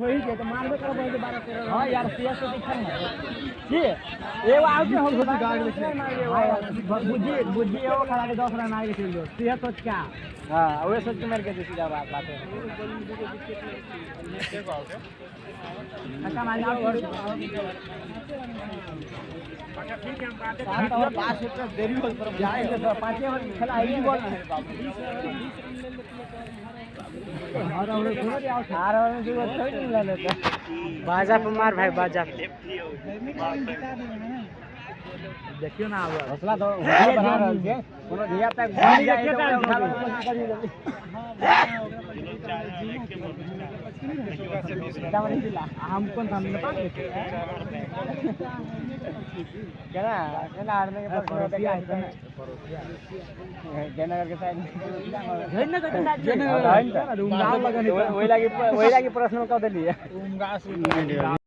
हो ही जाए तो मारबे करबै जे 12 13। हां यार सीएस से दिखा ना की एगो आउट में हम बुद्धि बुद्धि एगो खड़ा के 10 रन मार के चल जो सीएस सोच क्या। हां ओए सोच के मार के सीधा बात बात है। अच्छा मार आओ और 5 मिनट देरी हो पर जाए तो 5 ओवर खेला आई बॉल है बाबू। हार और में जो थोड़ी नहीं मिला लेता। बाजा पे मार भाई बाजा। देखियो ना अब हौसला तो बना रहल छै कोनो धिया तक हम कोन सामने पास केना केना आदमी के पड़ोसिया है जयनगर के साइड जयनगर के साइड वही लागी प्रश्न कह देलिए।